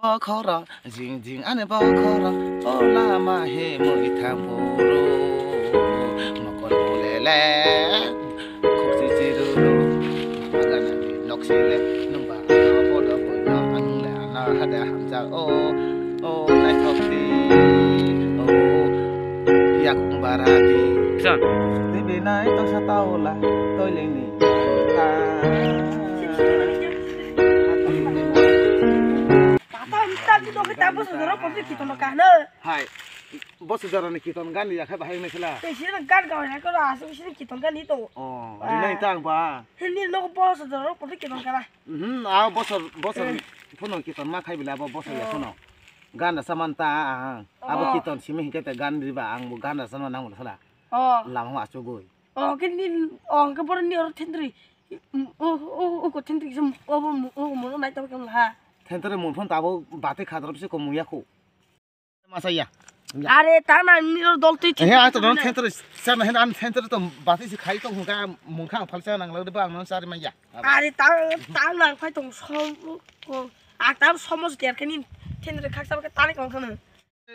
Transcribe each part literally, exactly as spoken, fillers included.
Bokhoro, jing jing ani bokhoro, o lama he mui thang phuru. Mokol bulele, khukchi chiruru. Magana ni noksile, nungba ano bodo boyo, angle ano hade hamjak o, o naithok di, o yakung barati. Jan. Tebe nai toksa taola, toileni ta. Tata, tata, tata, tata, boso jora public kiton ka na. Hai, boso jora ni kiton gan ya khai bahai nai sala. Te sini gan ka na ko la, asu sini kiton gan ni to. Oh, rinai tang ba. Ni no boso jora public kiton ka na. Mhm, a boso, boso. Eh. Phono kiton ma khai bila bo boso ya phono. Gan da saman ta ang. Abo kiton simi hingke te gan riba ang bo gan da saman nang sala. Oh. Lama asugoi. Oh, ke ni, oh, ke boro ni oro thentri. O, o, o, ko thentri sem, o, bo, o, mo, nai tabo kem ha. Thentri mo phone tabo bati khadrop se ko muya ko. Masa ya. Are, ta na ni oro dol twi. He, a to non thentri, sa na hen an thentri to bati se khai to hungka mungkha phal sa nang lagde ba ang non sari maya. Are, ta, ta nang khai tong som, ko, a ta somos der khe ni thentri khak sa ke tani kong khana.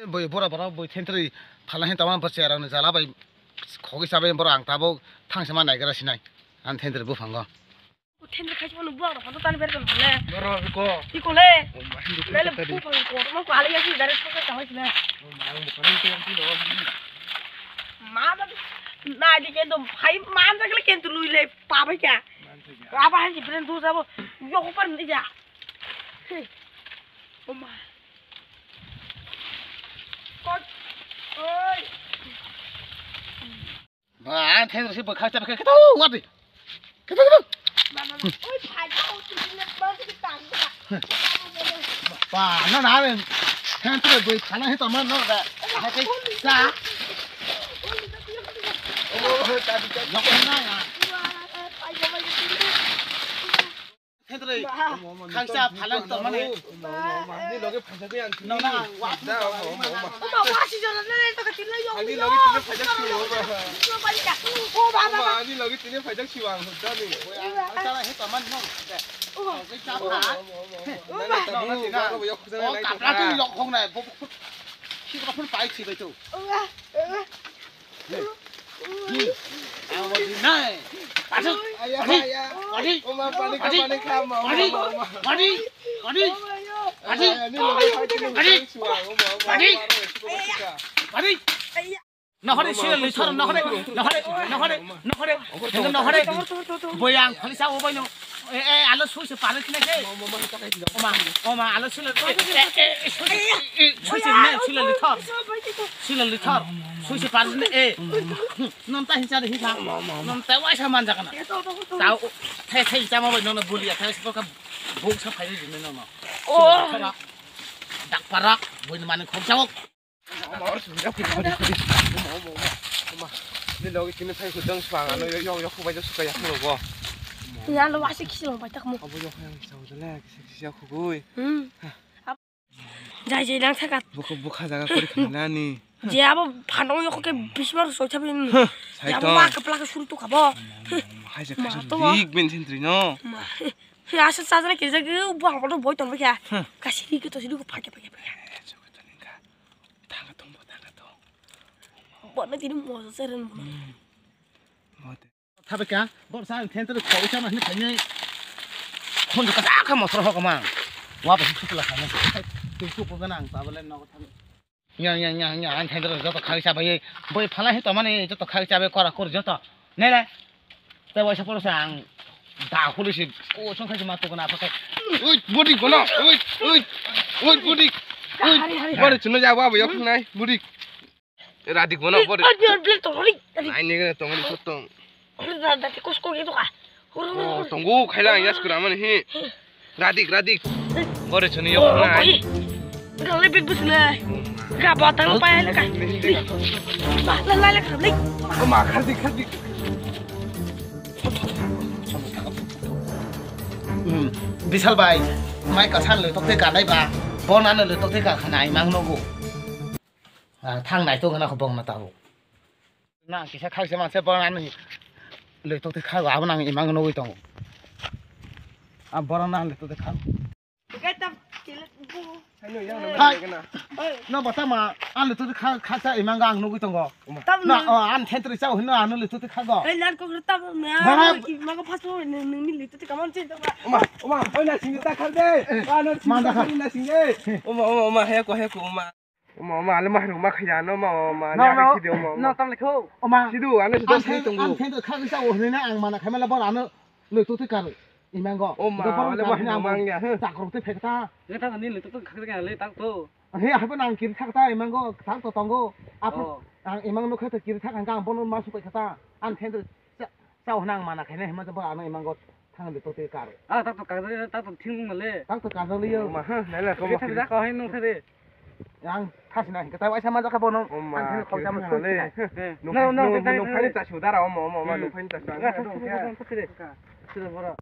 Boi bora bora boi thentri phala hin tama bo cherang ni jala bai khogi sabai bora ang tabo thangse ma naigra sinai an thentri buphango. Thentri khai chuma nubua ro phanto tani ber kan le. Bora ko. Iko le. O ma hindu. Lele buphang ko mo ko ale ya si dare ko ka wai le. O ma ang mo kan ko ang lo. Ma da na di kendo phai ma da kle kendo lui le pa bai kya. Aba han ji bren du sabo. Yo ko par ni ja. O ma. Kot. Oi. Ba, ang thai rasi bwkha chap khe keto wadi. Keto keto. Oi, phai ko, tu ni ba tu tang. Ba, na na re. Thai tu bwkha na he to man no da. Hai kai sa. Oh, ta di ta. Nok na ya. Thentri, khangsa phalang tongmani. Ni loge phaisa khe ang. Nona, wa. Da, omo, omo, omo. Omo, wa si jora na, to ka tinla yo. Ani loge tinla phaisa khe yo ba. Yo ba ya. O ba ba. Omo, ani loge tinla phaisa khe ang, da ni. Ang tala he tongmani no. O. Ang cha pha. Omo, omo, omo. Nai, nai, tamo, ba, yo khujana. O nai, kapla tu yok khong nai. Bo, bo, si ko phun pai si bai tu. O ba. Ang bo di nai. Pasuk. Aya, aya. Padi. Oma, padi ka, padi ka, ma, oma, oma. Padi. Padi. Aya, ni lo, padi. Padi. Oma, oma, padi. Oma, padi. Padi. Nohore sila lithor, nohore, nohore, nohore, nohore. Boyang, khali sa obai no. Eh, eh, alo sui se pare sila ke. Oma, oma, alo sila. Eh, eh, eh, sui se, eh, sui se ne, sila lithor. Sila lithor. Sui se pare sila, eh. Non ta hinsa de hinsa. Non ta waisa manja kana. Ta thai thai jama bai non bulia thai se ka buk sa phai di non. Oh. Dak parak, boy mane khok jawok. Ni logi tini phai khudang swang ano yok yok khubai jak suka yak mo bo. Ya lo wasi kisi long pai tak mo. Abo yok yang sao jale kisi kisi yak khugui. Hmm. Jai jai lang thakat. Bukha bukha jaga kori khana ni. Je abo phanong yok ke bismar soi thabi. Sai to. Ya ma kapla ke suru to khabo. Hai je ma khasuk to. Dik ben sentri no. Ma. He asa sajana ke jage bo habo to boi tong kha. Kasiri ke to siri ko phake phake phake. Thanga tong bo thanga tong. Bono tini mojo seren bono. Mote. Thabe ka, bor sa thentri khoi sa ma ni khani. Khon ka ka motor ho ka mang. Wa ba su la khani. Tu su ko ganang ta bale no thabe. Nya nya nya nya an thentri joto khai sa bai. Boi phala he to mane joto khai sa bai kora kor joto. Ne le. Te waisa poro sa ang da khuli si ko song khai ma to na pa. Oi bodi gono. Oi oi. Oi bodi. Oi. Hari, hari. Bodi chuno ja wa ba yok nai bodi. Radik bono bori. Ani blek tong ri. Ai ni gana tong ri sotong. Hur da da kos ko gitu ka. Hur hur. Oh, hur. Tonggu khaila ang yas kura mani hi. Radik radik. Bori chuni yok na. Oi. Ga le bit bus na. Ga ba tang pa le ka. Ba la la le ka le. Ma khardik khardik. Hmm, Bisal bai, mai kasan le tok te ka nai ba. Bona le tok te ka khanai mang nogo. Ah, thang nai to gana ko bong na tabo. Na kisa khak se man se bora ni le to te kha abo nang imang no wi tong. A bora na le to te kha. Kai ta Hai. No bata ma, ang le tu kha, kha cha imang ang nugui tongo. Tam na, na. Oh, ang thentri cha hino ang le tu kha go. Ei, lar ko tam na. Ba. Ki ma ko phas ni, ni le tu kamon che to. Oma, oma, oi na sing ta khar de. Ba no sing ta khar na sing de. Oma, oma, oma, he ko, he ko, oma. Oma, oma, ale ma ru ma khaya no, oma, oma, no, no. Ki de, oma, oma. No, tam le kho. Oma. Sidu, ano sidu ang thentri tongo. Ang thentri kha cha hino ang mana khamela bor ano. Loi totwi kar imango. O ma, le wahino mang ya, he. Chakrok twi phekta. Neta ni loi totwi khakri ya le tak to. He, habo nang kiri thakta imango, thak to tongo. Apo, oh, ang imang nukha to kiri thak ang bono ma supai khata. Ang thendo cha, cha hwnang mana khaina hima jabo ano imango thang loi totwi kar. Ah, tak to kar, tak to thing le. Tak to kar le yo. Ma, ha, nai la ko. Kiri thak ja ko hai nung thare. Yang khasina hingka tau aisa manjak kha bono. O ma, ang thani khoroksa khe mo thangale. Suk kha. Eh, nung no, no, no, no, no, no, no, no, phani ta sudara, omo, omo, omo, hmm, nung phani ta sudara. Nga thang thang thang thang thang thang. Sira bora.